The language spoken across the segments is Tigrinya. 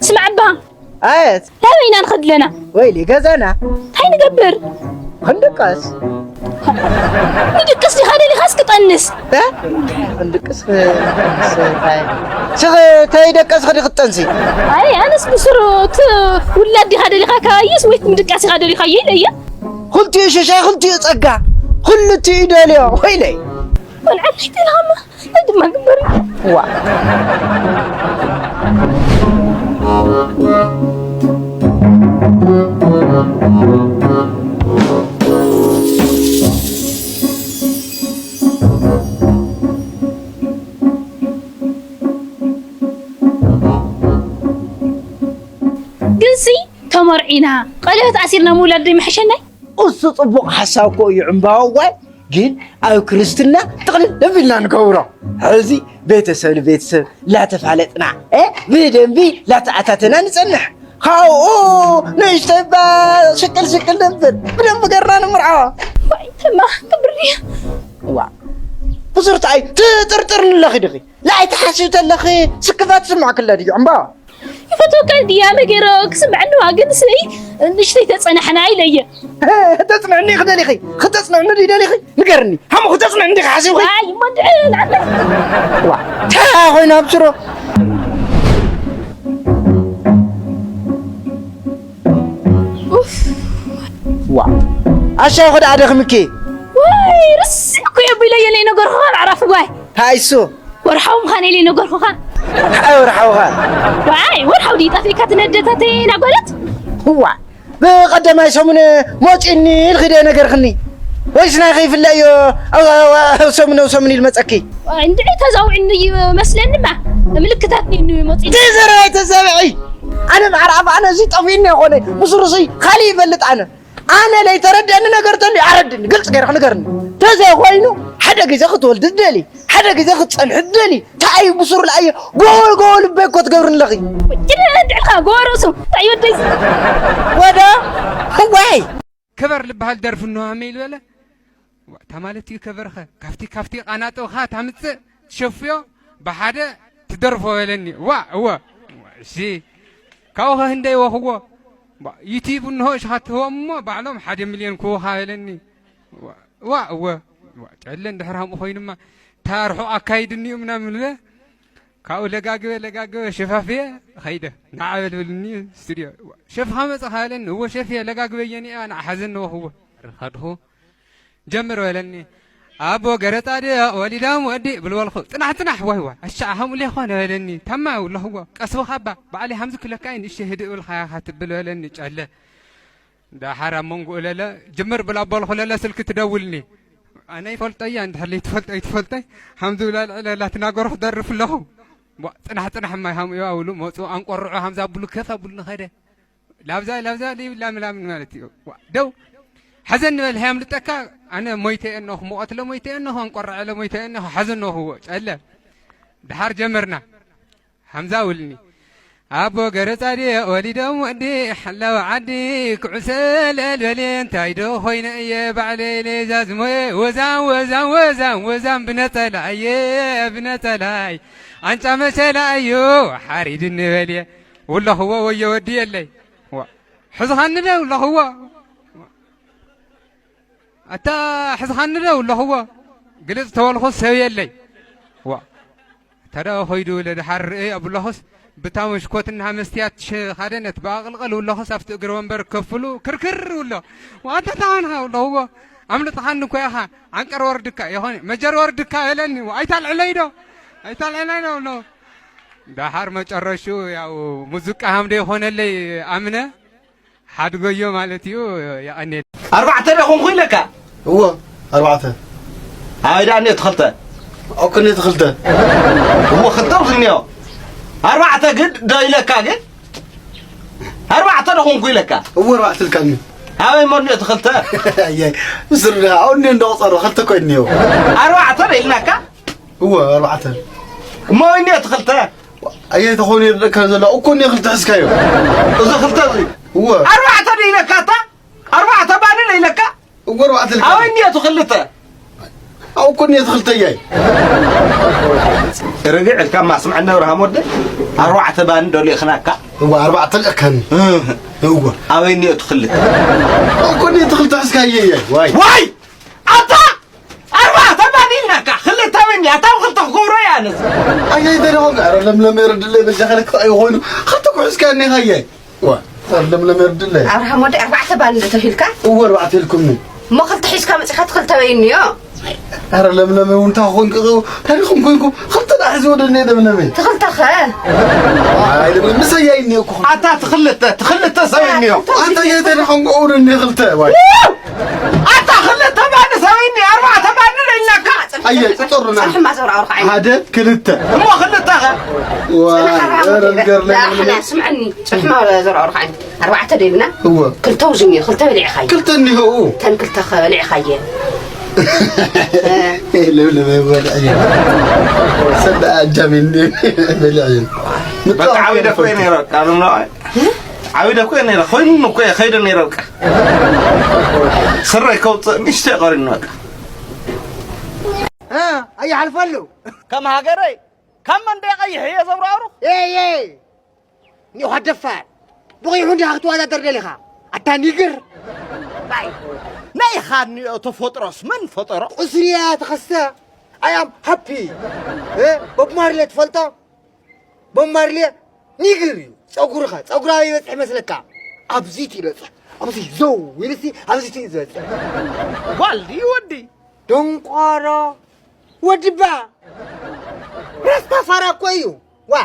ስማዕ እባ፣ ኣየት ናበይ ኢና ንኸድ ኣለና? ወይሊ ገዛና እንታይ ንገብር? ክንድቀስ። ንድቅስ ዲኻ ደሊኻስ ክጠንስ? እ? ክንድቅስ፣ ክንድቅስ፣ እንታይ? ስኺ ተይደቀስኺ ዲኺ ክትጠንሲ? ኣይ ኣነስ ብስሩ እቲ ውላድ ዲኻ ደሊኻ ካባየስ ወይ ምድቃስ ኢኻ ደሊኻዮ ኢለየ። ክልቲኡ ሽሻይ ክልቲኡ ጸጋ ክልቲኡ ደልዮ ወይለይ። ቆልዓ ናይ ተልሃማ እንታይ ድማ ግበር። ዋ። ግንሲ ተመርዒና ቀለበት ኣሲርና ምውላድ ዶ ይምሕሸናይ? እሱ ጽቡቕ ሓሳብ እኮ እዩ ዕምባባ ጓይ፣ ግን ኣብ ክርስትና ጥቕልል ኣቢልና ንገብሮ። ሕዚ ቤተሰብ ንቤተሰብ ላተፋለጥና፣ እ፣ ብደንቢ ላተኣታተና ንጸንሕ። ካብኡ ንእሽተይ እባ ሽቅል ሽቅል ነብር ብደንቢ ገርና ንምርዓዋ። ዋይ፣ ተማ፣ ክብሪ። ዋ፣ ብሱርትኣይ ትጥርጥር ንለኺ ድኺ? ላኣይ ትሓስቢ ተለኺ ስክፋት ስምዕክለ ድዩ ዕምባባ? ይፈትወካ ድያ መገሮ ክስምዐኒ ዋ፣ ግን ስይ ንእሽተይ ተጸናሕና ኢለየ። ተጽንዕኒ ክደሊኺ፣ ክተጽንዕኒ ድዩ ደሊኺ? ንገርኒ። ሃሙ ክተጽንዕኒ ዲኺ ሓሲብኺ? ኣይ፣ እሞ እንድዒ ንዓለይ። ዋ፣ ታ ኮይኑ ኣብስሮ። ኡፍ። ዋ፣ ኣሻይ ኸዳ ኣደኽምኪ። ወይ፣ ርስ እኮ የብሎ የለይ ነገርኹ ካብ ዓራፍ ጓይ። ሃይሱ። ወርሓዊ ምዃን ኢለ ነገርኩኻ። እንታይ ወርሓውኻ? ዋይ፣ ወርሓዊ ድዩ ጠፊእካ ትነደታተይ ናጓለት? እዋ፣ ብቐዳማይ ሰሙን መፂኒ ኢልኺ ዶ ነገርክኒ? ወይስ ናይ ከይፍለዮ ኣብ፣ ኣብ፣ ኣብ ሰሙን፣ ኣብ ሰሙን ኢሉ መፀኪ? ዋይ፣ እንድዒ ተዛዊዕኒ እዩ መስለኒ እማ። ምልክታት እዩ መፂኒ። ተዘረባይ ተዛብዒ። ኣነ ማዕረ ኣፍ ኣነ እዚ ጠፊእኒ ይኾነ። ብስሩሲ ካሊእ ይፈልጥ ኣነ። ኣነ ለይተረድአኒ ነገር ተልዩ ኣረድኒ፣ ግልፂ ገይርካ ንገርኒ። ተዘይ ኮይኑ ሓደ ግዜ ክትወልዲ ትደሊ፣ ሓደ ግዜ ክትፀንሒ ትደሊ። እንታይ እዩ ብሱር ለኣየ ጎበል ጎበል ልበይ እኮ ትገብርኒ ኣለኺ። ጅለ እንድዕልካ ጎበ ርእሱ እንታይ ወደይ ወደ ዋይ ከበር ልበሃል ደርፊ እንሆ ሃመይ ዝበለ። ዋ፣ እታ ማለት እዩ ከበርኸ ካብቲ፣ ካብቲ ቃናጠውኻ ታምፅእ ትሸፍዮ ብሓደ ትደርፎ በለኒ። ዋ፣ እወ። እሺ፣ ካብኡ ኸ ህንደይ ወኽዎ። ዋ፣ ዩቲዩብ እንሆ እሽኻ ትህቦም እሞ ባዕሎም ሓደ ሚልዮን ክህቡኻ በለኒ። ዋ፣ ዋ፣ እወ። ዋ፣ ጨለ እንድሕር ሃምኡ ኮይኑማ እታ ርሑቕ ኣካይድኒ እዩ ምናምን ኢለ ካብኡ ለጋግበ፣ ለጋግበ ሸፋፍየ ኸይደ። ንዓ በል ብልኒ ስቱድዮ። ዋ፣ ሸፍኻ መፅኻ በለኒ። እወ ሸፍየ ለጋግበየኒ እያ፣ ንዓ ሓዘኒ ወኽዎ። ርኻድኹ ጀምር በለኒ። ኣቦ ገረጻድቕ ወሊዶም ወዲ ብልበልኹ ጽናሕ ጽናሕ ዋይ ዋይ ኣሻ ሃምኡ ለይኮነ በለኒ። ታማ ውለኽዎ ቀስ በኻ እባ ባዕለይ ሃምዚ ክለካ እየ ንእሽተይ ህድእ ብልካ ኢኻ ትብል በለኒ ጨለ። ደሓር ኣብ መንጎኡ ለለ ጅምር ብል ኣቦልኹ ለለ ስልኪ ትደውልኒ። ኣነ ይፈልጦ እያ እንድሕር ለይትፈልጦ ኣይትፈልጦይ ሃምዚ ብላ ልዕለ ላ ትናገሮ ክደርፍ ኣለኹ። ቧ፣ ጽናሕ ጽናሕ ማይ ሃምኡ ኣብሉ መጹ ኣንቆርዖ ሃምዚ ኣብሉ ከፍ ኣብሉ ንኸደ። ላብዛ ላብዛ ደይብላ ምላምን ማለት እዩ። ዋ፣ ደው ሓዘን ንበል ሃያም ልጠካ ኣነ ሞይተ እነኹ ሙቐትለ ሞይተ እነኹ ኣንቆርዐለ ሞይተ እነኹ ሓዘን ነኹዎ ጨለ ድሓር ጀመርና። ሓምዛ ውልኒ ኣቦ ገረጻዴ ወሊዶም ወዲ ሓላው ዓዲ ክዑሰ ለልበሌ እንታይ ዶ ኮይነ እየ ባዕለይ ለዛዝሞየ ወዛም ወዛም ወዛም ወዛም ብነጸላ እየ ብነጸላይ ኣንጫ መሸላ እዩ ሓሪድኒ በልየ ውለኽዎ ወዮ ወዲ የለይ ዋ፣ ሕዝኻኒ ዶ ውለኽዎ ኣታ ሕዝኻኒ ዶ ውለኽዎ ግልጽ ተበልኹ ሰብ የለይ ዋ፣ ተዳ ኾይዱ ለድሓር ርእየ ኣብለኹስ ብታ መሽኮትና መስትያት ሸኻደነት ብኣቕልቐል ውለኹስ ኣብቲ እግሪ ወንበር ከፍሉ ክርክር ውሎ ዋታ ታዋንኻ ውለኽዎ ኣምልጥኻኒ እኮ ኢኻ ዓንቀር ወርድካ ይኾነ መጀር ወርድካ በለኒ ኣይታልዕለይ ዶ ኣይታልዕለይ ዶ ውሎ ደሓር መጨረሹ ያው ሙዙቃ ሃምደ ይኾነለይ ኣምነ ሓድጎዮ ማለት እዩ። የቐኔል ኣርባዕተ ዶ ኾንኩ ኢለካ? እዎ ኣርባዕተ። ኣይ ደኣ እኒኦ ትኽልተ። ኦክ እኒኦ ትኽልተ። እዎ ክልተ ኣብዚ እኒኦ ኣርባዕተ ግን ዶ ኢለካ ግን ኣርባዕተ ዶ ኾንኩ ኢለካ? እዎ ኣርባዕተ ኢልካኒ። ኣበይ እሞ እኒኦ ትኽልተ? ኣያይ ምስር ዳ ኣው እኒኦ እንደቆጸሩ ክልተ እኮ እኒኦ። ኣርባዕተ ዶ ኢልናካ? እወ ኣርባዕተ። እሞ እኔ እቲ ክልተ? ኣየይ ተኾይኑ ይርደካ ዘሎ እኮ እኔ ክልተ ሕዝካዮ። እዚ ክልተ እዚ? እወ። ኣርባዕተ ዶ ኢለካ ኣታ? ኣርባዕተ ባኒ ዶ ኢለካ? እወ ኣርባዕተ ኢልካ። ኣበይ እኔ እቲ ክልተ? ኣው እኮ እኔ እቲ ክልተ እያይ። ርግዕ ኢልካ ማስምዐኒ ኣብርሃም ወደይ። ኣርባዕተ ባኒ ዶ ልኢኽናካ? እዋ ኣርባዕተ ልእከኒ። እዋ ኣበይ እኒኦ ትኽልተ? እኮ እኒኦ ትኽልተ ሒዝካየ እየ። ዋይ ዋይ ኣታ ኣርባዕተ ባኒ ኢልናካ፣ ክልተ በኒ ኣታ ክልተ ክገብሮ እየ ኣነስ። ኣየ ይደረኹም። ኧረ ለምለም የርድለይ በጃ ከለክ ኣይኾይኑ። ክልተ ኩሕዝካ እኒኻየ። ዋ ለምለም የርድለይ። ኣብርሃም ወዲ ኣርባዕተ ባኒ እንደ ተሂልካ? እወ ኣርባዕተ ኢልኩምኒ። እሞ ክልተ ሒዝካ መጺኻ ትኽልተ በይ እኒኦ። ኣረ ለምለመ እውን እንታይ ኮንክ? ታሪኹም ኮንኩም ክልተ ዳ ሕዚ ወደ እኔ ለምለመ። ትኽልተ ኸ? ኣይ ለምለመ ምሳይ ኣይኔ እኮ። ኣታ ትኽልተ ትኽልተ ሰብ እኒኦ። ኣታ የተ ደኾን ወደ እኔ ክልተ ዋይ። ኣታ ክልተ ባኒ ሰብ እኒ ኣርባዕተ ባኒ ደይናካ። ኣየ ቁጥርና። ጸርሕማ ዘውራ ኣውርካ ዓይኒ። ሓደ ክልተ። እሞ ክልተ ኸ? ዋይ ጸናሕ ኣርባዕተ ኧረ ነገር ዳ ለምለመ። ሓና ስምዐኒ። ጸርሕማ ዘውራ ኣውርካ ዓይኒ። ኣርባዕተ ደይብና? እወ። ክልተ ውዝን እዩ፣ ክልተ በሊዕኻ እዩ። ክልተ እኒሆ። ተን ክልተ ኸ በሊዕኻ እየ። ለምለመ በልዕ እየ። ሰዳ ኣጃሚ እንዲ በልዕ እየ። በቃ ዓብደ ኮይ ነይረ፣ ቃሉ ነው። ዓብደ ኮይ ነይረ፣ ኮይኑ እኮ ከይደ ነይረ በቃ። ስረይ ከውፅእ ንሽተይ ቀሪኑ በቃ። እ፣ ኣይሓልፈሉ። ከም ሃገረይ፣ ካብ መንደይ ቀይሕ እየ ዘብራሩ። ኤይ፣ ኤይ። ኒኻ ደፋር። ብቐይሑ እንዲኻ ክትወዳደር ደሊኻ? ኣታ ኒግር። ባይ። ናይ ኻኒ ተፈጥሮስ መን ፈጠሮ? ቁስልያ ተኸስተ። I am happy። እ? ቦብ ማርሌ ትፈልጦ? ቦብ ማርሌ ኒግር እዩ። ጸጉርኻ፣ ጸጉራ ይበጽሕ መስለካ? ኣብዚ እቲ ይበጽሕ። ኣብዚ ዘው ኢልሲ፣ ኣብዚ እቲ እዩ ዝበጽሕ። ጓል ድዩ ወዲ? ደንቋሮ። ወድባ። ራስታ ፋራ እኮ እዩ። ዋ፣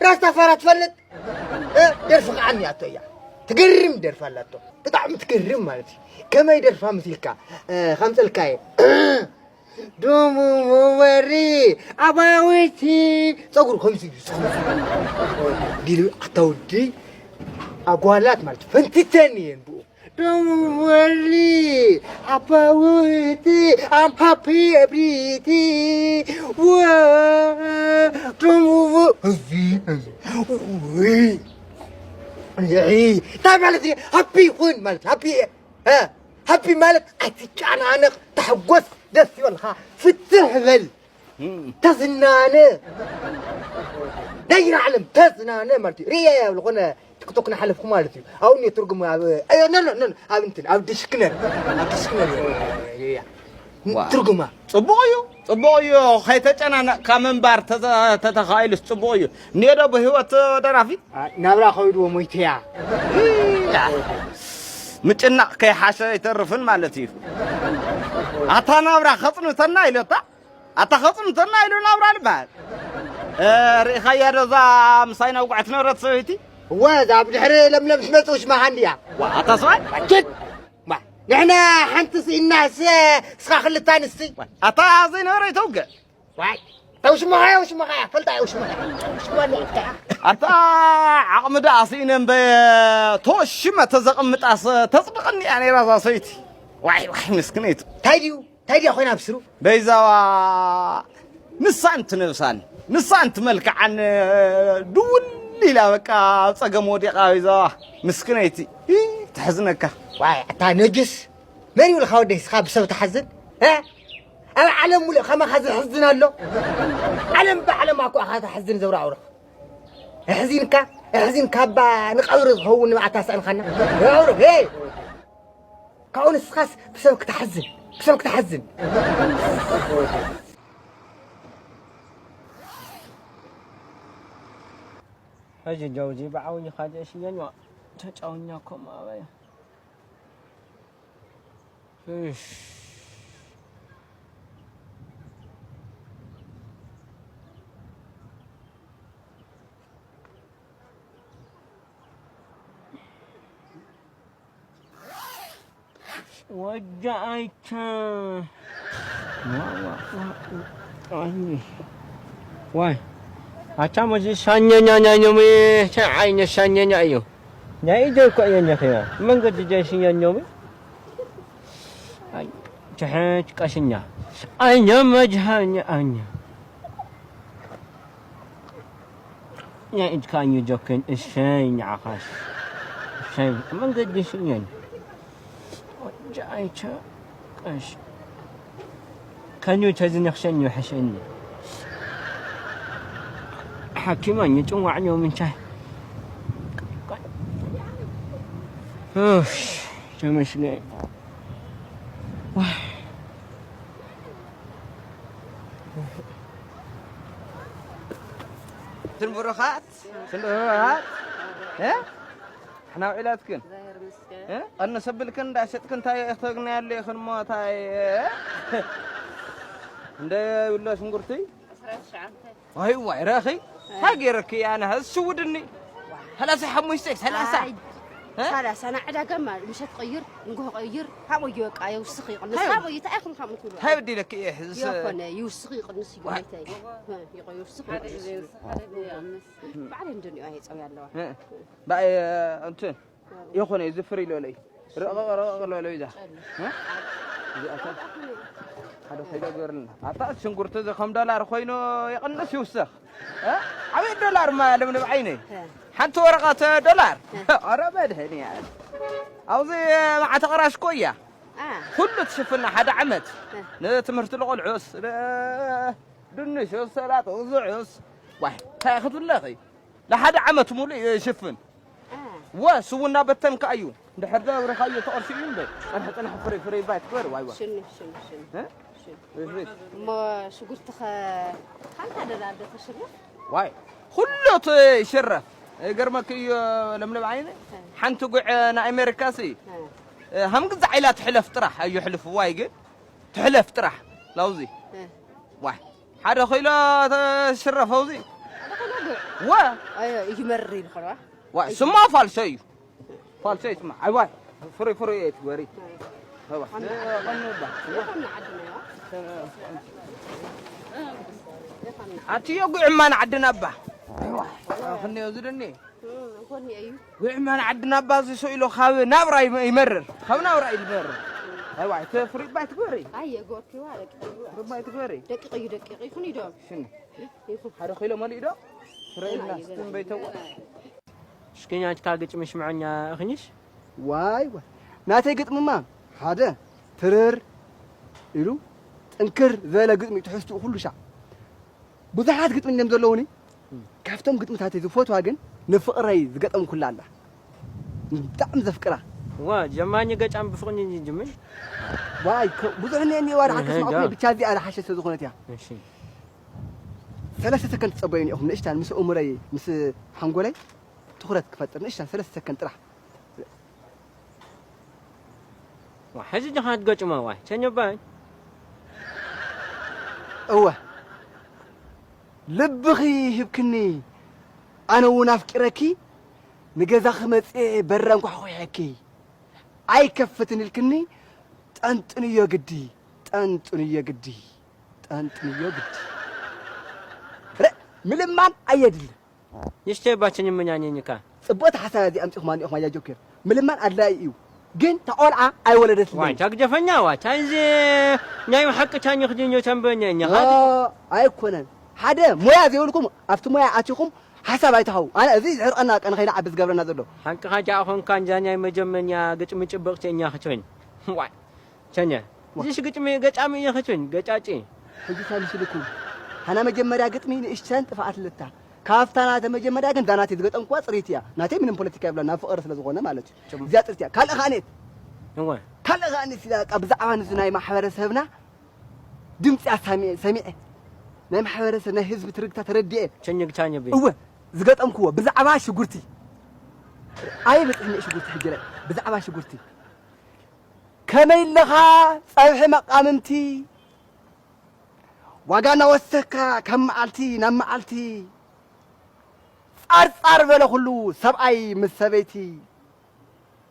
ራስታ ፋራ ትፈልጥ? እ፣ ደርፊ ከዓ እኒኣቶ እያ። ትገርም ደርፊ ኣላቶ። ብጣዕሚ ትገርም ማለት እዩ። ከመይ ደርፋ ምስ ኢልካ፣ እ፣ ከምፅልካ እየ። ዱሙ ወሪ ኣባዊቲ ፀጉሩ ከምዚ እዩ፣ ከምዚ። ዲሉ ኣታ ወዲ ኣጓላት ማለት እዩ። ፈንቲተን እየን ብኡ። Don't worry about it. I'm happy every day. Don't worry. እንታይ ማለት እዩ? ሃፒ ይኹን ማለት ሃፒ፣ እ፣ ሃፒ ማለት ኣይትጨናነቕ፣ ተሐጎስ፣ ደስ ይበልካ፣ ፍትሕ በል። ተዝናነ። ናይ ዓለም ተዝናነ ማለት እዩ። ሪያ ኣብ ዝኾነ ቲክቶክ እናሓለፍኩ ማለት እዩ። ኣብኡ እኒኦ ትርጉም ኣብ፣ ኣዮ፣ ኖ፣ ኖ፣ ኖ፣ ኖ፣ ኣብ እንትን፣ ኣብ ዲሽክነር፣ ኣብ ዲሽክነር እየ፣ እየ፣ እየ። ዋ። ትርጉማ። ጽቡቕ እዩ፣ ጽቡቕ እዩ። ከይተጨናነቕካ ምንባር ተተ-፣ ተተኻኢሉስ ጽቡቕ እዩ። እኒኦ ዶ ብህይወት ደራፊ? ኣ፣ ናብራ ከይድዎ ሞይተያ። ምጭናቕ ከይሓሸ ኣይተርፍን ማለት እዩ። ኣታ ናብራ ከጽንተና ኢለታ። ኣታ ኸጽንተና ኢሉ ናብራ ልበሃል። እ፣ ርኢኻያ ዶ እዛ ምሳይ ናብ ጓዕ ትነበረት ሰበይቲ? እወ፣ እዛ ኣብ ድሕሪ ለምለም ትመጽእ ውሽማኻ እንድያ። ዋ፣ ኣታ ሰብኣይ? ዋ፣ ችድ! ዋ፣ ንሕና ሓንቲ ስኢናስ፣ እስኻ ክልተ ኣንስቲ። ኣታ ዘይነበረ ይተውግዕ። ዋይ፣ እታ ውሽማኻ እያ፣ ውሽማኻ እያ፣ ፈልጣ እያ፣ ውሽማኻ እያ። ውሽማ ኣለካ። ኣታ ዓቕሚ ደኣ ስኢነ እምበ፣ ተወሽመ ተዘቕምጣስ ተጽድቐኒ እያ ነይራ እዛ ሰበይቲ። ዋይ፣ ዋይ፣ ምስክነይቲ። እንታይ ድዩ? እንታይ ድያ ኮይና ኣብ ስሩ? በይዛዋ ንሳን ትነብሳን ንሳን ትመልክዓን ድውል ኢላ በቃ ኣብ ጸገም ወዲቓ በይዛዋ ምስክነይቲ። ኢ፣ ተሕዝነካ። ዋይ፣ ኣታ ነጅስ፣ መን ይብልካ ወደይ እስኻ ብሰብ ትሓዝን? እ? ኣብ ዓለም ሙሉእ ከማኻ ዘሕዝን ኣሎ? ዓለም ብዓለማ እኮ ኢኻ ተሕዝን ዘውራውርኽ። ኣሕዚንካ፣ ኣሕዚንካ እባ ንቐብሪ ዝኸውን ንብዓት ኣስኣንካና። ዘውራውርኽ፣ ሄይ! ካብኡ ንስኻስ ብሰብ ክትሓዝን፣ ብሰብ ክትሓዝን። ሕጂ ጀውዚ ብዓውይኻ ጀሽየን ዋ ተጫውኛ ኮም ኣበያ። እሽ። ወጃኣይታ። ዋ፣ ዋ፣ ዋ፣ ዋ። ዋይ። ኣታ መዚ ሻኘኛ ኛኘሚ፣ ተ ዓይነ ሻኘኛ እዩ። ናይ ኢደ እኮ እየ ነኽያ። መንገዲ ጀሽኛ ኛሚ። ኣይ፣ ትሕት ቀሽኛ። ኣኛ መጅሃኛ ኣኛ። ናይ ኢድካ እዩ ጆከን፣ እሰይ ንዓኻስ። እሰይ፣ መንገዲ ስእየን። ወጃይተ ቀሽ። ከንዩ ተዝነኽሰን ይውሕሰኒ። ሓኪማ ንጽዋዕ ነው ምንታይ? ኡፍ፣ ተመስገን። ዋይ። ስንብሩኻት፣ ስንብሩኻት። እ? ሕና ውዒላትክን? እ? ቀንስ ኣብልክን እንዳሸጥክን እንታይ እኽተግና ያለ ይኽን ሞታይ፣ እ? እንደ ይብሎ ሽንጉርቲ? ዋይ፣ ዋይ፣ ረኺ? እንታይ ገይረኪ? ኣነ እሱ ውድኒ። ሰላሳ ሓሙሽተ፣ ሰላሳ። ኣይ፣ እ? ሰላሳ፣ ና ዕዳጋ ማ-፣ ምሸት ቀይር፣ ንግሆ ቀይር፣ ካብኡ እዩ በቃ፣ ይውስኽ ይቕንስ። እንታይ? ካብኡ እዩ፣ እንታይ ኢኹም ከምኡ ትብሉ? እንታይ በዲለኪ እየ? ሕዝስ-፣ ይኾነ፣ ይውስኽ ይቕንስ እዩ፣ ዋይ። ጎይታይ። እ፣ ይቆ-፣ ይውስኽ ይቕንስ እዩ። ባዕለይ እንደንዮ እየ ጸው ያለዋ። እ፣ ባይ፣ እ፣ እንትን፣ ይኾነ፣ እዚ ፍሪ ለለይ። ረቐቕ፣ ረቐቕ ለለይ እዛ። እ? እዚኣታ ሓደ ከይደ ገርልና። ኣታ ሽንጉርቲ እዚ ከም ዶላር ኮይኑ ይቕንስ ይውስኽ። እ? ዓብይ ዶላር ማ ለምለም ዓይነይ። እ። ሓንቲ ወረቐት ዶላር። እ። ኧረ መድህን እያ። ኣብዚ መዓተ ቅራሽ እኮ እያ። እ። ኩሉ ትሽፍና ሓደ ዓመት። እ። ንትምህርቲ ንቆልዑስ፣ ን-፣ ድንሽ፣ ሰላጣ፣ ዝዑስ። ዋይ፣ እንታይ ክትብለኺ? ንሓደ ዓመት ሙሉእ ይሽፍን። እ። ወ፣ ስውና በተንካ እዩ። እንድሕር ዘብርኻዮ ተቐርሺ እዩ እምበር። ጽንሕ፣ ጽንሕ፣ ፍሪ፣ ፍሪ፣ ባይ ትግበር፣ ዋይ፣ ዋይ። ሽኒ፣ ሽኒ፣ ሽኒ። እ? ሽኒ። እሺ። እሞ ሽጉርትኸ ሓንታ ደላር ዶ ተሽርፍ? ዋይ፣ ኩሉ እቲ ይሽረፍ። ይገርመኪ እዩ ለምለም ዓይነ። እ። ሓንቲ ጉዕ ናይ ኣሜሪካ ሲ፣ እ። እ፣ ሃም ግዛዕ ኢላ ትሕለፍ ጥራሕ፣ ኣየሕልፍዋይ ግን ትሕለፍ ጥራሕ። ላውዚ። እ። ዋይ፣ ሓደ ኪሎ ተሽረፍ ኣውዚ። ሓደ ኪሎ ጉዕ። ወ። ኣዮ፣ ይመሪ ይኾን ዋ? ዋይ፣ ስማ ፋልሶ እዩ። ፋልሶ እዩ ስማ። ኣይ ዋይ፣ ፍሩይ ፍሩይ እዩ ትግበሪ። ኣይ። ኣዋ። ይኾን እ፣ ዓድና። ቆንጆ እባ። ይኾን ዓድና ዋ? ይኾን። ኣትዮ ጉዕማ ንዓድና እባ። ኣይ ዋይ፣ ክንዮ ዝደኒ። እም፣ ይኾን እዩ። ጉዕማ ንዓድና እባ እዚ ሰው ኢሎ ካብ ናብራ ይመ-፣ ይመርር። ካብ ናብራ እዩ ዝመርር። ኣይ ዋይ፣ እቲ ፍሩይ እባ ትግበሪ። ኣየ፣ ጎርኪዋ፣ ደቂቑ። ፍሩይ እባ ትግበሪ። ደቂቑ እዩ፣ ደቂቑ። ይኹን እዩ ዶ? ሽኒ። ይኹን። ሓደ ኪሎ መሊኡ ዶ? ፍረ ኢልና ስትም በይተዎ። እስኪ ናትካ ግጥሚ ሽምዐኛ እኽኒሽ። ዋይ ዋይ፣ ናተይ ግጥምማ ሓደ ትርር ኢሉ ጥንክር ዝበለ ግጥሚ ትሕዝትኡ ኩሉ ሻዕ። ብዙሓት ግጥሚ እዮም ዘለውኒ። እም። ካብቶም ግጥምታተይ ዝፈትዋ ግን ንፍቕረይ ዝገጠምኩላ ኣላ። ብጣዕሚ ዘፍቅራ። ዋ፣ ጀማኒ ገጫም ብፍቕኒ ይጅምር። ዋይ፣ ከ-፣ ብዙሕ እኒአ እኒአዋ፣ ደሓር እህ፣ ከስማዕኩም ዳ። ብቻ እዚኣ ዝሓሸት ስለ ዝኾነት እያ። እሺ። ሰለስተ ሰከንድ ትጸበዩኒ ኢኹም፣ ንእሽታን ምስ እሙረይ፣ ምስ ሓንጎለይ ትኹረት ክፈጥር፣ ንእሽታን ሰለስተ ሰከንድ ጥራሕ። ዋ፣ ሕጂ ዲኻ ትገጭማ? ዋይ፣ ቸኘባይ። እወ፣ ልብኺ ሂብክኒ፣ ኣነ እውን ኣፍቂረኪ፣ ንገዛኺ መጽኤ በሪ ኣንኳሕኲሐኪ። ኣይከፍትን ኢልክኒ፣ ጠንጥንዮ ግዲ፣ ጠንጥንዮ ግዲ፣ ጠንጥንዮ ግዲ። ረ-፣ ምልማን ኣየድልን። ንሽተይ ባችን ምኛኘኝካ። ጽቡቕቲ ሓሳብ እዚኣ ኣምጺኹማ እኒኦኹም ኣያ ጆኬር። ምልማን ኣድላዪ እዩ፣ ግን እታ ቆልዓ ኣይወለደትለይን። ዋይ፣ ታግደፈኛ፣ ዋይ፣ ታንዚ ናይ ሓቂ ታኝ ክድኞ ተንበኛ እኛ። ኦ፣ ኣይኮነን። ሓደ ሞያ ዘይብልኩም ኣብቲ ሞያ ኣቲኹም ሓሳብ ኣይትሃቡ። ኣነ እዚ ዝሕርቐና ቀን ከይንዓቢ ዝገብረና ዘሎ። ሓቅኻ ጃ ኾንካ እንጃ ናይ መጀመርያ ግጥሚ ጭብቕቲ እኛ ክትበኝ። ዋይ፣ ቸኛ። ዋ። እዚሽ ግጥሚ ገጫሚ እየ ክትበኝ፣ ገጫጪ። ሕጂ ሳልስልኩም። ሃና መጀመርያ ግጥሚ ንእሽተን ጥፍኣት ኣለታ። ካብታ ናተ መጀመርያ ግን እዛ ናተይ ዝገጠምኩዋ ጽሪት እያ። ናተይ ምንም ፖለቲካ የብላን፣ ናብ ፍቕሪ ስለ ዝኾነ ማለት እዩ። ጭም። እዚኣ ጽሪት እያ። ካልእ ከኣ ኔት። እወ። ካልእ ከኣ ኔት ኢላ በቃ ብዛዕባ ንዚ ናይ ማሕበረሰብና ድምጺ ኣሳሚዐ፣ ሰሚዐ። ናይ ማሕበረሰብ፣ ናይ ህዝቢ ትርግታ ተረዲኤ። ቸኘግ ቻኘ ቤ። እወ፣ ዝገጠምክዎ ብዛዕባ ሽጉርቲ። ኣይ በጽሕኒ ሽጉርቲ ሕጂ ላይ። ብዛዕባ ሽጉርቲ። ከመይ ኣለኻ ጸብሒ መቃምምቲ? ዋጋ እናወሰኽካ ካብ መዓልቲ ናብ መዓልቲ። ጻርጻር በለ ኩሉ ሰብኣይ ምስ ሰበይቲ።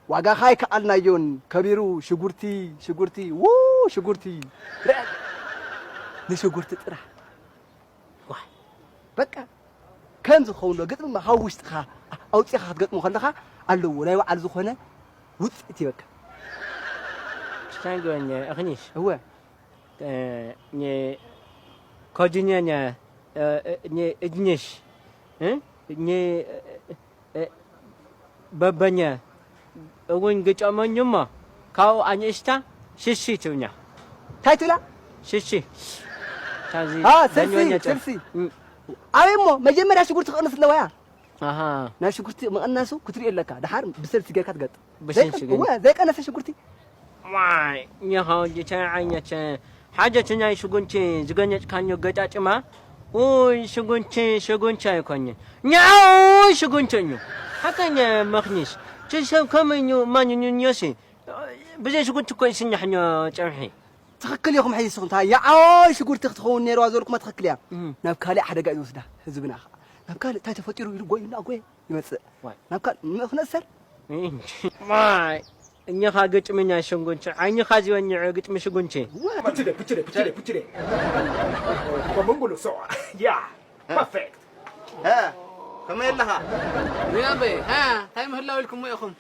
ዋጋኻ ኣይከኣልናዮን ከቢሩ ሽጉርቲ፣ ሽጉርቲ፣ ው ሽጉርቲ። ርአ ንሽጉርቲ ጥራሕ። ዋይ በቃ ከም ዝኸውን ዶ ግጥሚ ካብ ውሽጥኻ ኣውጺኻ ክትገጥሞ ከለኻ ኣለዎ ናይ ባዕሉ ዝኾነ ውጽኢት ይበካ። ሽታንጎ እኽኒሽ እወ እ፣ ኝ-፣ ኮጅኘ ኝ-፣ እ፣ እ፣ ኝ-፣ እጅኝሽ፣ እ? ኝ-፣ እ፣ እ፣ በበኘ እውን ግጨመኝ እሞ፣ ካብኡ ኣንእሽታ ሽሺ ትብኛ። እንታይ ትብላ? ሽሺ። ታዚ አ፣ ስልሲ፣ በኞኛ ጨ-፣ ስልሲ። እም። ኣበይ እሞ፣ መጀመርያ ሽጉርቲ ክቕንስ ኣለዋ እያ። ኣሃ። ናይ ሽጉርቲ ምቕናሱ ክትሪኦ ኣለካ። ደሓር ብሰልሲ ጌርካ ትገጥ። ብሰልሲ ዘይቀ- ግን- እወ፣ ዘይቀነሰ ሽጉርቲ። ዋይ ኒኻ ወዲ ቻይ ዓይነች ሓጀት ናይ ሽጉንቲ ዝገነጭካኞ ገጫጭማ። ውይ ሽጉንቲ ሽጉንቲ ኣይኮንን። ኛው ሽጉንቲ እዩ። ሓቀኛ መኽኒስ። ችሰብ ከመዩ ማንኙ ዮሲ። ብዘይ ሽጉንቲ እኮ ይስኛሕኞ ጸብሒ። ትኽክል ኢኹም። ሕዚ ንስኹም እታ ያዓይ ሽጉርቲ ክትኸውን ነይርዋ ዝበልኩማ ትኽክል እያ። እም። ናብ ካልእ ሓደጋ እዩ ዝወስዳ ህዝብና። ኸዓ ናብ ካልእ እንታይ ተፈጢሩ ኢሉ ጎይና ጎየ ይመጽእ። ዋይ። ናብ ካልእ ም- ክነእሰር ማይ እኛኻ ግጥሚ ናይ ሽጉንቲ ዓይኒኻ ዝወንዐ ግጥሚ ሽጉንቲ። Put it there, put it there, put it there, put it there. Kwa Mungu so. Yeah. Perfect. እ፣ ከመይ ኣለኻ? ያበይ ሃ እንታይ ምህላው ኢልኩም ኢኹም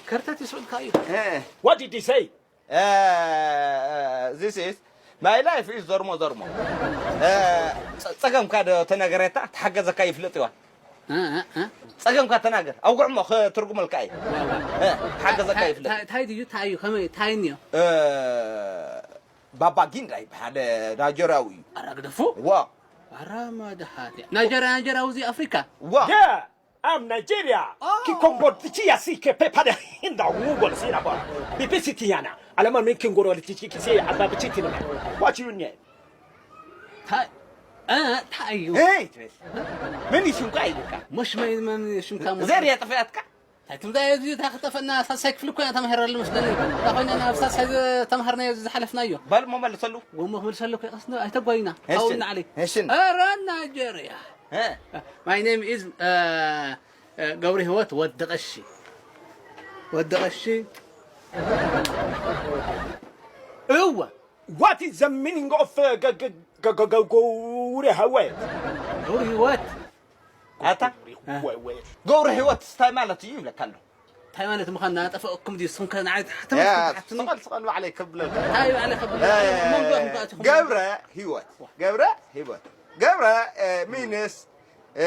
ከርተት ይስእልካ እዩ እ፣ What did he say? እ፣ this is my life is ዘርሞ ዘርሞ። እ፣ ጸ- ጸገምካ ዶ ተነገረታ ተሓገዘካ ይፍለጥ ይዋ። ጸገምካ ተናገር ኣውግዕሞ ክትርጉመልካ እዩ። እ፣ ተሓገዘካ ይፍለጥ። እንታይ ድዩ እንታይ እዩ ከመይ እንታይ እኒዮ እ፣ ባባ ጊንዳ ይበሃል ናይጀርያዊ እዩ። ኣራግደፉ ዋ ኣራ መድሃት ናይጀርያ ናይጀርያ ውዚ ኣፍሪካ ዋ Yeah, I'm Nigeria. Kikombo tichi ya si ke pepa de hinda wugo si na ba. Bibisi tiana. Alama min kingoro tichi kisi aba bichi tinama. What you name? እንታይ እ፣ እንታይ እዩ ሄይ ትብል። መን እዩ ሽምካ ኢሉካ? ሞሽ መን መን ሽምካ ሞሽ ዘር የጥፍያትካ? እንታይ ትምዳ እዚ እንታይ ክጠፈና ሳሳይ ክፍል እኮ ኢና ተማሂረሉ መስለኒ እንታይ ኮይና ናብ ሳሳይ ተማሃርናዮ እዚ ዝሓለፍናዮ በል እሞ መልሰሉ። ወሞ ክመልሰሉ እኮ ቀስ ኣይተጓዩና እሺ፣ ታውና ዓሊ እሺ። ኧረ ናይጀርያ እ፣ My name is uh, uh, ገብረ ህይወት ወዲ ቀሺ ወዲ ቀሺ እወ What is the meaning of uh, g- g- g- g- g- Gure Hawe? ገብረ ህይወት ኣታ Wewe. ገብረ ህይወት እንታይ ማለት እዩ ይብለካ ኣሎ። እንታይ ማለት ምዃን ናጠፈእኩም ድዩ ስምከ ንዓይ ያ፣ ስቐል ስቐል ባዕለይ ከብለልካ። እንታይ ባዕለ ከብል እ፣ መንጎኹም ከኣትኹም ገብረ ህይወት ገብረ ህይወት ገብረ እ፣ ሚንስ እ፣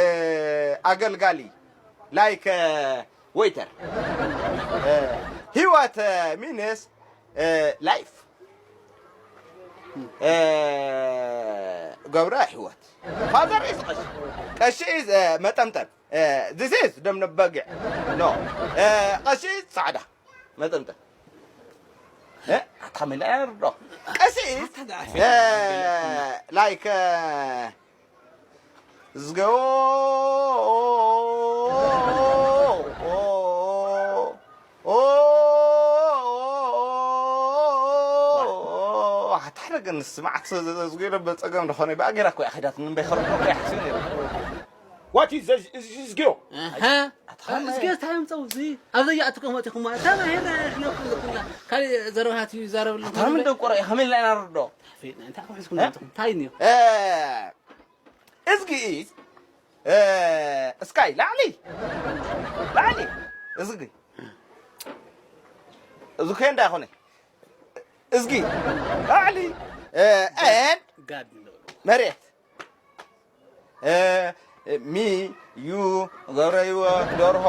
ኣገልጋሊ ላይክ እ፣ ዌይተር እ፣ ህይወት እ፣ ሚንስ እ፣ ላይፍ እ፣ ገብረ ህይወት ፋዘር ኢዝ ቀሺ ቀሺ ኢዝ እ፣ መጠምጠም እ፣ this is ደም ነበጊዕ ኖ እ፣ ቀሺ ኢዝ ጻዕዳ መጠምጠም እ፣ ኣታ መላ ያርዶ ቀሺ ኢዝ እ፣ ላይክ እ፣ ዝገ ሓታ ነገር ንስማዓት ዝገለ በፀገም ዝኾነ ብኣጌራ እኮ እያ ኸይዳት ንበይ ኸርዶ እኮ ይሓስብ ነይሩ What is this? Is this girl? እዝገ እንታይ ምፀው እዚ ኣብ ዘያእትኩም መፂኹም ማለት ተማሂርና ንሕና እኮ ዘኩና ካልእ ዘረባታት እዩ ይዛረብ ኣለኹ ኣታ ምን ደንቆሮ እዩ ከመይ ኢልና ኢና ንርዶ እንታይ ክሕዝኩም መፂኹም እንታይ እኒኦ እዝጊ እስካይ ላዕሊ ላዕሊ እዝጊ እዚ ከ እንዳ ይኾነ እዝጊ ላዕሊ ኤን ጋድ ንብሎ መሬት እ፣ ሚ ዩ ገብረ ህይወት ደርሆ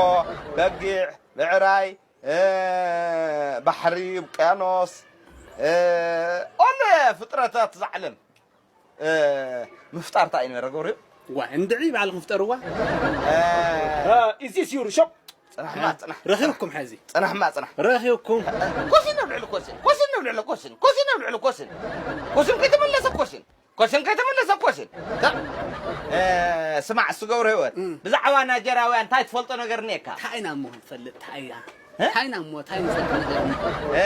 በጊዕ ብዕራይ እ፣ ባሕሪ ውቅያኖስ እ፣ ኦለ ፍጥረታት ዛዕለም እ፣ ምፍጣር እንታይ እዩ ነበረ ገብረ ህይወት ዋ እንድዒ ባዕልኩም ፍጠርዋ እ፣ Uh, is this your shop? ጽናሕማ ጽናሕ ረኺብኩም ሕዚ ጽናሕማ ጽናሕ ረኺብኩም ኮሽን ኣብ ልዕሊ ኮሽን ኮሽን ኣብ ልዕሊ ኮሽን ኮሽን ኣብ ልዕሊ ኮሽን ኮሽን ከይተመለሰ ኮሽን ኮሽን ከይተመለሰ ኮሽን እ፣ ስማዕ እሱ ገብረ ህይወት ብዛዕባ ናይጀራውያን እንታይ ትፈልጦ ነገር እኒኤካ እንታይ ኢና እሞ ንፈልጥ እንታይ ኢና እንታይ ኢና እሞ እንታይ ንፈልጥ ነገር እሞ እ፣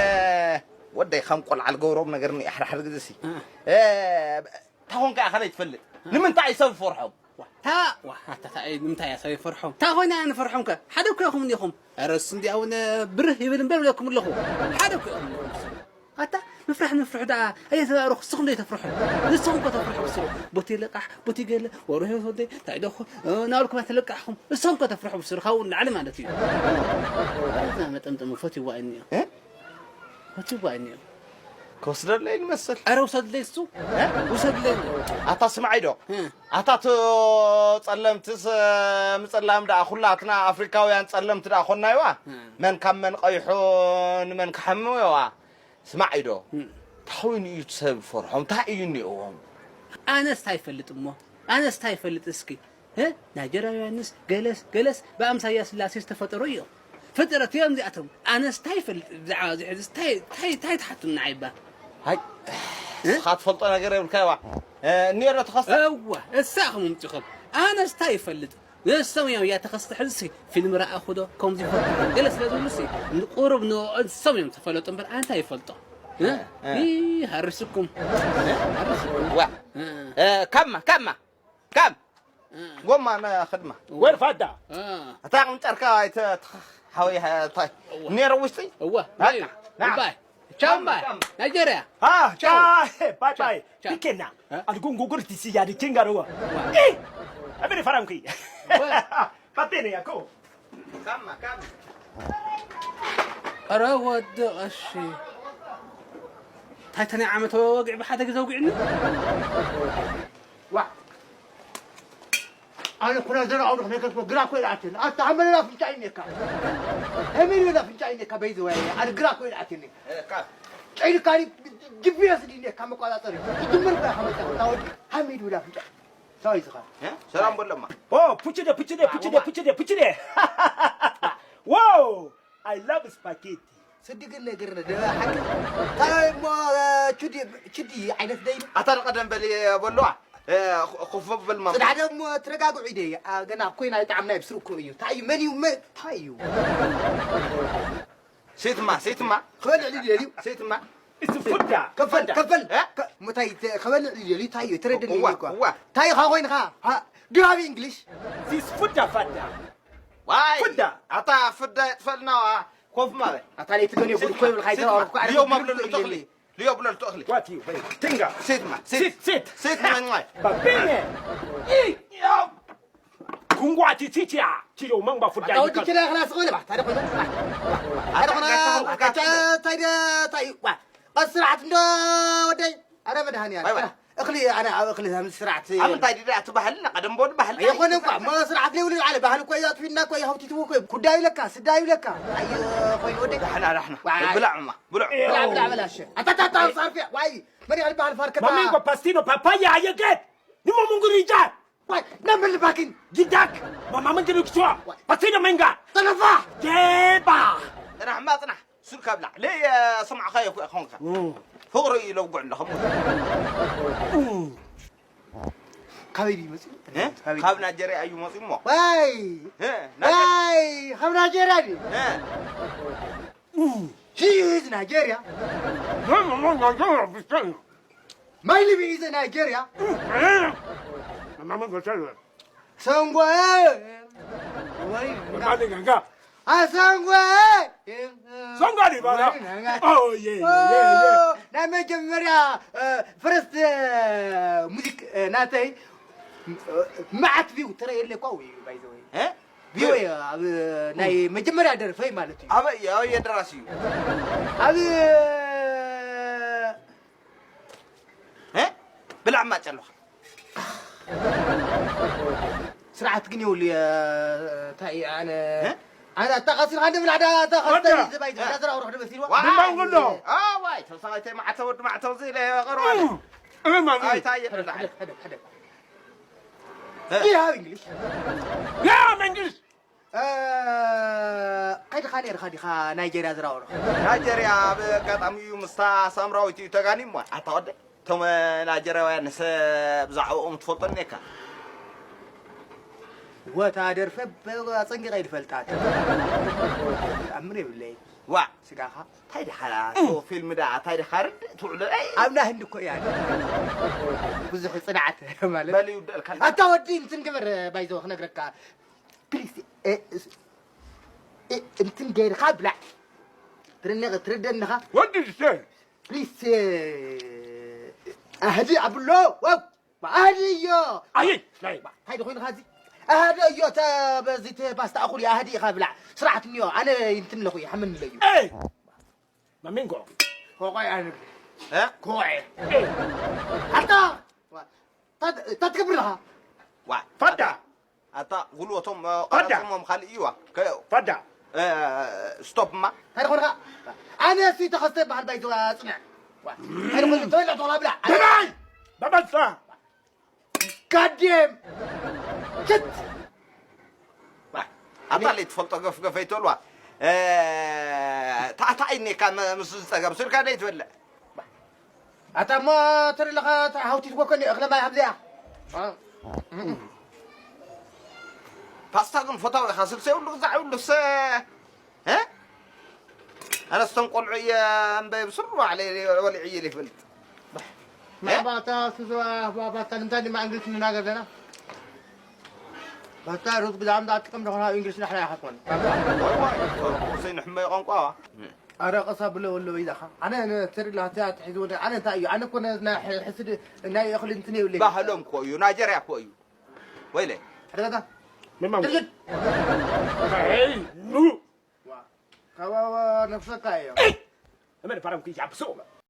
ወደይ ከም ቆልዓ ልገብሮም ነገር እኒኤ ሓድሓደ ግዜ ሲ እ፣ እንታይ ኾንካ ኢኻ ዘይትፈልጥ ንምንታይ እዩ ሰብ ይፈርሖም ታ ዋ ኣታ እንታይ እያ ሰብ ይፈርሖም እንታይ ኮይና እያ ንፈርሖም ከ ሓደ እኮ ኢኹም እንዲኹም ኧረ እሱ እንዲያው ብርህ ይብል እምበር ብለኩም ኣለኹ ሓደ እኮ ኢኹም እንዲኹም እሱ ኣታ ምፍራሕ ንፍርሑ ደኣ ኣየተባእረኹ ንስኹም ዶ ተፍርሑ ንስኹም እኮ ተፍርሑ ብስሩ ቦቲ ለቃሕ ቦቲ ገለ ወሩ ህይወት ወደይ እንታይ ዶ እኮ ናብልኩም ተለቃሕኹም ንስኹም እኮ ተፍርሑ ብስሩ ካብኡ ንላዕሊ ማለት እዩ ዛ መጠምጠሚ ፈትዋ እኒኦ ፈትዋ እኒኦ ክወስደለይ ንመስል ኧረ ውሰድለይ እሱ ውሰድለይ ኣታ ስማዒ ዶ ኣታ ቶ ጸለምትስ ምጽላም ደኣ ኩላትና ኣፍሪካውያን ጸለምቲ ደኣ ኮናይዋ መን ካብ መን ቀይሑ ንመን ክሓምዋ ስማዕ ኢዶ እንታይ ኮይኑ እዩ እቲ ሰብ ፈርሖም እንታይ እዩ እኒኦዎም ኣነስ እንታይ ይፈልጥ እሞ ኣነስ እንታይ ይፈልጥ እስኪ እ? ናይጀርያውያንስ ገለስ ገለስ ብኣምሳያ ስላሴ ዝተፈጠሩ እዮም። ፍጥረት እዮም እዚኣቶም። ኣነስ እንታይ ይፈልጥ ብዛዕባ እዚ ሕዚ እንታይ እንታይ እንታይ ትሓቱና ዓይባ? ሃይ እስኻ ትፈልጦ ነገር የብልካ ይዋ እኒኦ ዶ ተኸስተ እዋ እሳ ኢኹም ምምፂኹም ኣነስ እንታይ ይፈልጥ ንሶም እዮም እያ ተኸስተ ሕዚ ፊልም ረኣኹ ዶ ከምዚ ይፈልጡ ገለ ስለ ዝብሉ ሲ ቁሩብ ንሶም እዮም ተፈለጡ እምበር ኣነ እንታይ ይፈልጦ እ? እ፣ እ። ይሃርስኩም ሃርስኩም ዋ እ፣ ካማ ካማ ካብ ጎማ ና ክድማ ወር ፋዳ እታ ቅንጨርካ ኣይተ ሓወይ እንታይ ነረ ውሽጢ እዋ ባይ ቻው ባይ ናይጀርያ ባይ ባይ ፒኬና ኣድጉን ጉጉር ቲስያ ድኪንጋርዋ ኣበደ ፈራንኩ ባቴነ ያኮ ኧረ ወዲ ቀሺ እንታይ ተናይ ዓመታዊ ወግዒ ብሓደ ግዜ ኣውጊዕኒ ዋ ኣነ ኩና ዘና ኣውድኽ ነገር ግራ ኮይል ኣትን ኣታ ሃመለላ ፍንጫ ይኔካ ሃመለላ ፍንጫ ይኔካ በይዘ ወይ ኣነ ግራ ኮይል ኣትን ጨይልካ ጂ ፒ ኤስ ዲኔካ መቆጻጸሪ ትጅምር ባ ከመጣ ታወዲ ሃሚድ ብላ ፍንጫ ሳይ ዝኻ ሰላም በለማ ኦ ፑችደ ፑችደ ፑችደ ፑችደ ፑችደ ዋው I love spaghetti ስዲ ግን ነገር ነ ደባ ሓቂ እንታይ እሞ ቹዲ ቹዲ ዓይነት ደይ ኣታ ንቀደም በል በልዋ ኮፍ በል ማ ጽዳሕ ደሞ ትረጋግዑ ኢደ ገና ኮይና ይጣዕምና ይብስሩ እኮ እዩ ታይ መን እዩ መ ታይ እዩ ሴትማ ሴትማ ክበልዕ ድልየ እዩ ሴትማ ስፉዳ ከፈል ከፈል እ? ከ- ሞ ታይ ተ- ከበልዕ ድልየ እዩ ታይ እዩ ትረድኒ እዋ፣ እኮ እዋ። ታይ ኢኻ ኮይንኻ ዱ ሃብ እንግሊሽ ስፉዳ ፋዳ ዋይ ፍዳ። ኣታ ፍዳ የጥፈልና ኮፍ ማለት ኣታ ለይቲ ገን የጉድ እኮ ይብልካ ይተባረኩ ልዮ መብለሉ ተኽሊ ልዮ ብለሉ ተኽሊ What you bring? Tinga. Sit, man. Sit. Sit, sit. Sit, man. Babine. Kungwa tititia. Tiro mangba fuda. Atawo titira khlas khole ba. Tare khole. Tare khole. Tare tare. Qasrat ndo wadai. Ara madhani ara. Akhli ana akhli ham srat. Am tai dida tu bahal na qadam bod bahal. Ay khole kwa ma srat le wali ala bahal kwa ya tu inna kwa ya hawti tu kwa. Kudai laka, sidai laka. Ay khole wadai. Rahna rahna. Bala ma. Bula. Bala bala bala she. Atata sarfi. Wai. Mani al bahal farkata. Mamingo pastino papaya ayeket. Nimo mungurija. Wai. Namel bakin. Gidak. Mama munguru kswa. Pastino menga. Tanafa. Jeba. Rahma tana. Sur kabla. Le sam'a khaya ku akhonka. Foro ilo gu'la khamu. ካበይ ድዩ መፂኡ? ካብ ናጀርያ እዩ መፂኡ እሞ። ዋይ! ዋይ! ካብ ናጀርያ ድዩ? She is Nigeria. My live is Nigeria. Songo. Wai. Asangwe. Sangwa di bala. Oh yeah yeah yeah. ናይ መጀመርያ ፈረስት ሙዚክ ናተይ መዓት ቪው ተረየለ እኳ እዩ ባይዘወይ ቪው ኣብ ናይ መጀመርያ ደርፈይ ማለት እዩ ኣበይ ኣበይ የደራሲ እዩ ኣብ እ ብላዕ ማጭ ኣለኻ ስርዓት ግን የብሉ እንታይ ኣነ ኣነ ኣታ ቀሲልካ እንደ ብላዕ ዳ ኣታ ቀስተይ ዝባይ ዝባይ ዝራ ወርሕ ደበስ ይልዋ ብማንጎሎ ዋይ ተሳይተይ ማዕተ ወዲ ማዕተ እዚ ኢለ ቀርባ እማን ኣይታይ ሕደ ሕደ ሕደ Do you have English? Yeah, I'm English. ከይድኻ ነርካ ዲኻ ናይጀርያ ዝራወሩ ናይጀርያ ኣብ ኣጋጣሚ እዩ ምስታ ሳምራዊት እዩ ተጋኒሞ ኣታ ወደ እቶም ናይጀርያውያን ሰ ብዛዕባኦም ትፈልጦ እኒካ ወታ ደርፈ ኣፀንቂቐ ይድፈልጣ ተኣምር የብለይ ዋ ስጋኻ እንታይ ድኻ ፊልም ዳ እንታይ ድኻ ርድእ ትውዕሎ ኣብና ህንዲ እኮ እያ ብዙሕ ፅንዓት ማለት በል ይውደልካ ኣታ ወዲ እንትን ግበር ባይዘው ክነግረካ ፕሊስ እንትን ገይርካ ብላዕ ትርነቕ ትርደንኻ ወዲ ዝሰ ፕሊስ ኣህዲ ኣብሎ ዋው ኣህዲ እዮ ኣይ ናይ እንታይ ኮይንኻ እዚ ኣህዲ እዮ ተ በዚ ተ ፓስታ ኣኹል ኣህዲ ኢኻ ብላዕ ስርዓት እኒዮ ኣነ እንትን ኣለኹ ይሓምን ኣለዩ ማሚንጎ ኮቆይ ኣነ ኮቆይ ኣታ እንታይ ትገብር ኣለኻ ፈዳ ኣታ ጉልበቶም ቀረፅሞም ካልእ እዩዋ ፈዳ ስቶፕ እማ እንታይ ደኾንካ ኣነ ሲ ተኸስተ በሃል ባይ ዝዋ ፅንዕ እንታይ ደኾን ተበልዕ ተላ ብላ ብናይ በመሳ ጋዴም ኣታ ለይ ትፈልጦ ገፍ ገፍ ኣይትበልዋ። ታዕታይ እኒካ ምስ ዝፀገብ ስልካ ለይ ትበልዕ። ኣታ እሞ ትርኢ ኣለኻ፣ እታ ሃውቲት ጎኮኒ እኽለ ማይ ሃብዚኣ። ፓስታ ግን ፈታዊ ኢኻ፣ ስልሰ ይብሉ ግዛዕ ይብሉስ፣ እ? ኣነስ እቶም ቆልዑ እየ እምበይ ብስሩ ባዕለይ በሊዑ እየ ዘይፈልጥ። እ? ባታ ስዞ ባታ ንምንታይ ድማ እንግሊዝ ንናገር ዘለና? ባታ ሩዝ ግዛም ዳ ጥቅም ደኾና እንግሊዝ ናሕና ያኸትኮን። ዘይንሕመ ቋንቋ። ኣረ ቀስ ኣብሎ ወሎ ኢላኻ። ኣነ ነ-፣ ተሪላ እቲኣ ትሒዝዎ ደ-፣ ኣነ እንታይ እዩ? ኣነ እኮ ነ-፣ ናይ ሕ-፣ ሕስድ ናይ እኽሊ እንትን የብለይ። ባህሎም እኮ እዩ፣ ናይጀርያ እኮ እዩ። ወይለ። ሕደገታ። ምን ማሙ? ድርጅት። ሄይ፣ ኑ። ዋ። ካባባ ነፍሰካ እዮ። እመን ፋራም ክይ ጃብሶ።